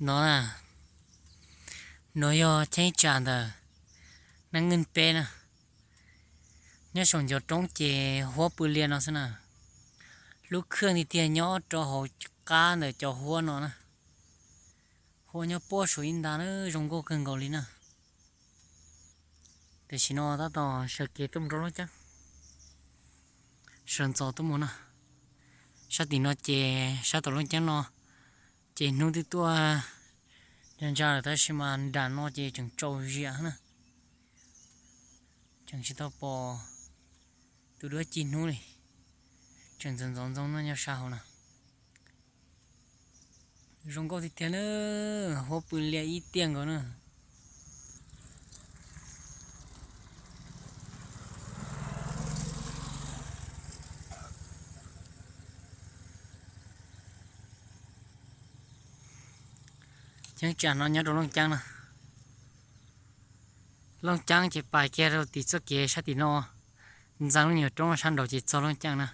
No na, no yog cheeb tsam ntawm Nab Nkeej peb na. Nyob saum ncov roob ces huab pw lias no xwb na. Lub khwj tiag tiag nyob rau hauv qab ntawm cov huab no na. Huab nyob puag saum ib nta na, zoo nkauj kawg nkaus li na. Tam sim no tab tom sawv kev tuaj mus rau Looj Ceeb, sawv ntxov tuaj mus na. Sab tim no ces sab tom Looj Ceeb no ces hnub twb tuaj ntsa ntsa lawm tab sis mas nram no ces tseem tsaus zias na. Tseem tsis tau pom tus duab ci hnub li, tseem ntxoov ntxoov ntxoo noj nyob sab hauv na. Zoo nkauj tiag tiag na, huab pw lias ib tiag nkaus na. Cheeb tsam no nyob rau Looj Ceeb na. Looj Ceeb ces pais kiag rau tim txoj kev sab tim no, ntxeev lub nyuag roob sab nraud ces txog Looj Ceeb na.